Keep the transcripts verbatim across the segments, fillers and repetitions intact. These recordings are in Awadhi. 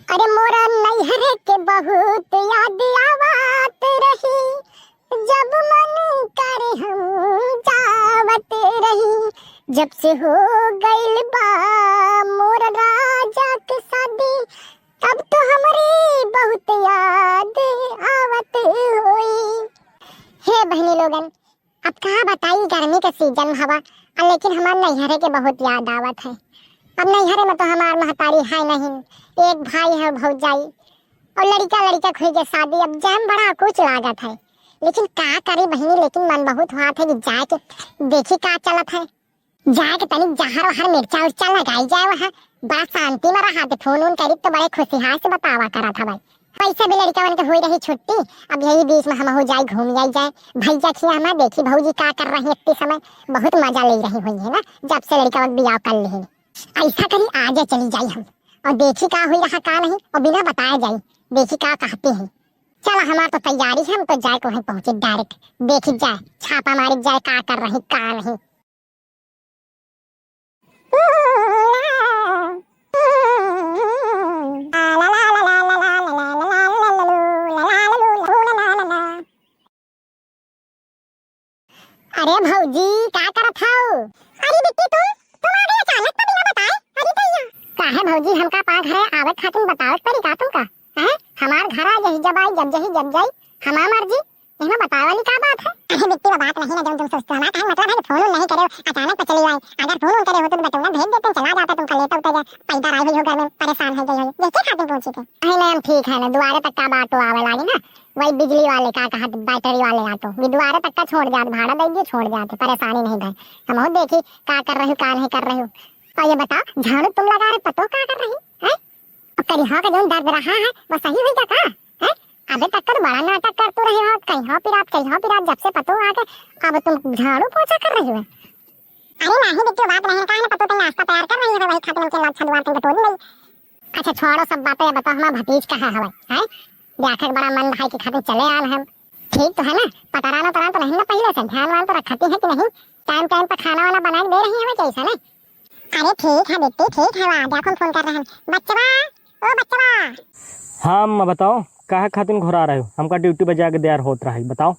अरे मोरा नैहर के बहुत याद आवत रही, जब मन करे हम जावत रही। जब से हो गइल बा मोर राजा के शादी, तब तो हमरी बहुत याद आवत होई। हे बहिनी लोगन, अब का बताई, गर्मी के सीजन हवा, आ लेकिन हमार नैहरे के बहुत याद आवत है। अब नैहरे में तो हमार महतारी है नहीं, एक भाई है भौजाई, और लड़का लड़का खुई के शादी। अब जाए में बड़ा कुछ लागत है, लेकिन का करी बहिनी, लेकिन मन बहुत हुआ था कि जाए के देखी का चलत है। जाए के तनी जहर वहर मिर्चा उर्चा लगाई जाए वहाँ, बड़ा शांति में रहा थे। फोन उन करी तो बड़े खुशिहार से बतावा करत हवे। वैसे भी लड़िकवन के होई रही छुट्टी, अब यही बीच में हमहू जाई घूम आई जाए। भैया खिया हमें देखी भौजी का कर रही इतनी समय, बहुत मजा ले रही हुई है ना, जब से लड़िकवन बियाह कर ली। ऐसा करी आजे चली जाई हम और देखी का हुई रहा का नहीं, और बिना बताए जाई देखी का कहती है। चला हमार तो तैयारी है, हम तो जाए को वहीं पहुँचे डायरेक्ट, देखी जाए छापा मारी जाए का कर रही का नहीं। अरे भौजी, का करत हऊ? अरे बिट्टी, तुम, तुम आ गए अचानक तो बिना बताए। अरे भैया, काहे भौजी, हमका अपना घरे आवत खातिर बतावत पड़ी का तुमका? हैं? हमार घर आ, जही जब आई, जब जही जब जाई, हमार मर्जी। एहमे बतावे वाली का बात है? अरे बिट्टी, वो बात नहीं ना, जौन तुम सोचते हो। हमारा कहने का मतलब है कि फोन उन नहीं करे, अचानक तो चली आई। अगर फोन उन करे होते तो बटौना भेज देते, चला जाता, तुमका लेता उतर जा, पैदल आई हुई हो घर में, परेशान हो गई हो, यही खातिर पूछी थे। नहीं, नहीं, हम ठीक है ना, दुआरे तक का बात तो आवे लागी ना, वही बिजली वाले का कहा, बैटरी वाले ऑटो, ये दुआरे तक का छोड़ जात, भाड़ा दे दिए, छोड़ जाते, परेशानी नहीं भाई। हम और देखी का कर रही, का नहीं कर रही। और ये बताओ, झाड़ू तुम लगा रहे, पतो का कर रही है? अब करिहा का जौन दर्द रहा है, वो सही होई का का? हैं? अबे तक तो बड़ा नाटक करतू रहे हो, कहीं हो पिरात, कहीं हो पिरात, जब से पतो आ गए, अब तुम झाड़ू पोछा कर रही हो। अरे नहीं बिट्टू, बात नहीं, काहे ना पतो तो नाश्ता तैयार कर रही है, वही खातिर हमके लाल छंदवा के टोली नहीं। अच्छा छोड़ो सब बातें, बताओ हमार भतीज कहाँ हवे, हैं? देखा के बड़ा मन भाई के खातिर चले आल हम। ठीक तो है ना, पतरान उतरान तो नहीं ना पहिले से, ध्यान वान तो रखती है कि नहीं? टाइम टाइम पर खाना वाना बना के दे रही है कैसे ना? अरे ठीक है बिट्टी, ठीक है, वहाँ देखो हम फोन कर रहे हैं। बच्चवा, ओ बच्चवा। हाँ अम्मा बताओ, काहे खातिर घुरा रहे हो? हमका ड्यूटी पर जाके देर होत रहा है, बताओ।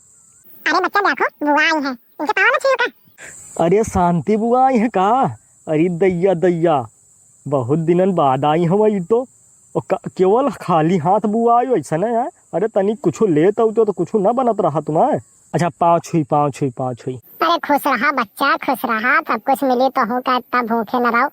अरे बच्चा देखो, बुआ आई है, इनके पाँव में छुओ का? अरे शांति बुआ आई है का? अरे दैया दैया, बहुत दिनन बाद आई हवा ई तो। और का, केवल खाली हाथ बुआ आयो ऐसा ना यार? अरे तनी कुछो लेत आउते तो कुछो ना बनत रहा तुम्हारे। अच्छा पाँव छुई, पाँव छुई, पाँव छुई। अरे खुश रहा बच्चा, खुश रहा, सब कुछ मिली तो हूँ का इतना भूखे न रहो।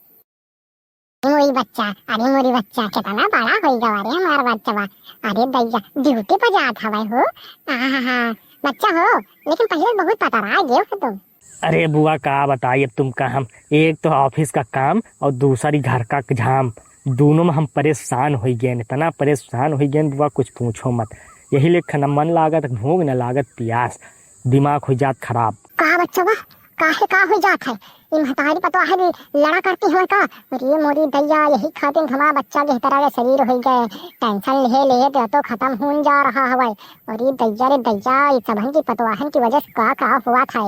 अरे मोरी बच्चा, अरे मोरी बच्चा, कितना बड़ा होई गवा रे हमार बच्चवा। अरे दैया, ड्यूटी पर जात हवे हो। आहा, बच्चा हो, लेकिन पहिले बहुत पतरा गए हो तुम। अरे बुआ का बताई अब तुमका हम, एक तो ऑफिस का काम और दूसरी घर का झाम, दोनों में हम परेशान होई गए, इतना परेशान होई गए बुआ कुछ पूछो मत। यही लेखा न मन लागत भूख न लागत प्यास, दिमाग हो जात खराब। का बच्चवा, काहे का हो जात है? ई महतारी पतोह है लड़ा करती है का? अरे मोरी दैया, यही खातिर हमारा बच्चा के तरह के शरीर हो गए, टेंशन ले ले तो, तो खत्म होन जा रहा हवे। अरे दैया रे दैया, ई सबन की पतोहन की वजह से का का हुआ था?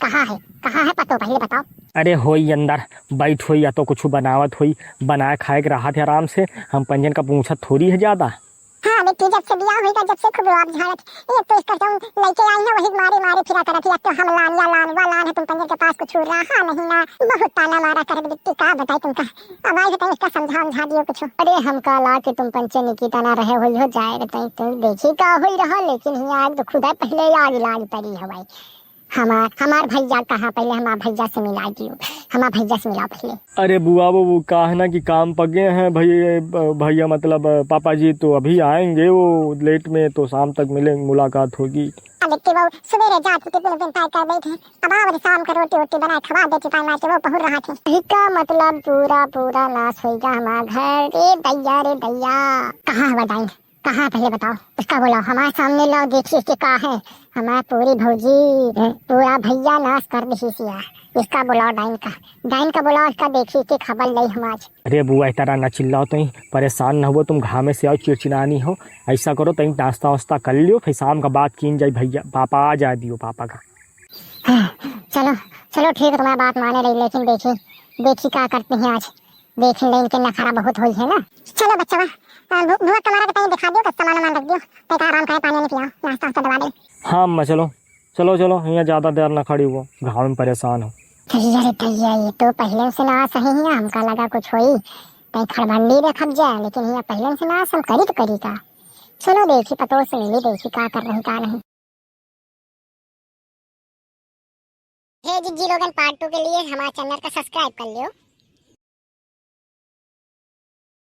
कहाँ है, कहाँ है पतो, पहिले बताओ। अरे होई अंदर, बैठ होई या तो कुछ बनावत होई, बनाए खाए के राहत है आराम से। हम पंजन का पूछत थोड़ी है ज्यादा। हाँ बेटी, जब से बियाह होई का, जब से खूब रोब झाड़त। एक तो इसका जौन लइके आई ना, वही मारे मारे फिरा करत है। अब तो हम लान या लान, वा लान है, तुम पंजन के पास कुछ रहा नहीं ना। बहुत ताना मारा कर बिट्टी, का बताई तुमका। अब आई बताई इसका समझा उमझा दियो कुछ। अरे हम का ला के तुम पंचनी की तना रहे हुई हो जाए रे, तई तुम देखी का हुई रहा, लेकिन हिया आज तो खुदा पहिले आग लाग पड़ी हवाई। हमार, हमार भैया कहाँ? पहिले हमार भैया से मिला दियो, हमार भैया से मिलाओ पहिले। अरे बुआ, वो, वो का है ना कि काम पगे हैं भैया, भैया मतलब पापा जी तो अभी आएंगे, वो लेट में, तो शाम तक मिलेंगे, मुलाकात होगी। अब देखते वो सवेरे जात के टिफिन उफिन पैक कर बैठे, अब आओ रे शाम का रोटी वोटी बनाए खवा देती, पाई मार के वो पहुर रहा थे। का मतलब पूरा, पूरा नाश होइगा हमार घर। रे दैया, रे दैया। कहाँ हवा डाइन? कहाँ पहिले बताओ, इसका बुलाओ, हमारे सामने लाओ, देखिए इसके का है। हमारे पूरी भौजी, पूरा भैया नाश कर दी सिया। इसका बुलाओ डाइन का, डाइन का बुलाओ, इसका देखिए इसकी खबर लई हम आज। अरे बुआ, इतना ना चिल्लाओ, तुम परेशान ना हुआ, तुम घामे से आओ, चिड़चिड़ानी हो। ऐसा करो, तुम नाश्ता वास्ता कर लियो, फिर शाम का बात कीन जाई भैया, पापा आ जाए दियो पापा का। हाँ, चलो, चलो ठीक है, तुम्हारा बात माने रही, लेकिन देखी, देखी का करते हैं आज। देखिन ले इनके नखरा बहुत होई है ना। चलो बच्चा, आ, भु-, भुआ कमारा के तनी दिखा दियो, कुछ सामान वामान रख दियो, तैका आराम करे, पानी वानी पियाओ, नाश्ता वास्ता दवा दे। हाँ अम्मा, चलो चलो चलो, हियाँ ज्यादा देर ना खड़ी हुओ, घाम में परेशान हो। भैया रे भैया, ये तो पहले से ना सही है, हमका लगा कुछ होई, तई खड़बंडी देखब जा, लेकिन हियाँ पहले से ना हम करी तो करी का। चलो देखी, पतोह से मिली, देखी का कर रही का नहीं। हे जिज्जी लोगन, part two के लिए हमारे channel का subscribe कर लियो।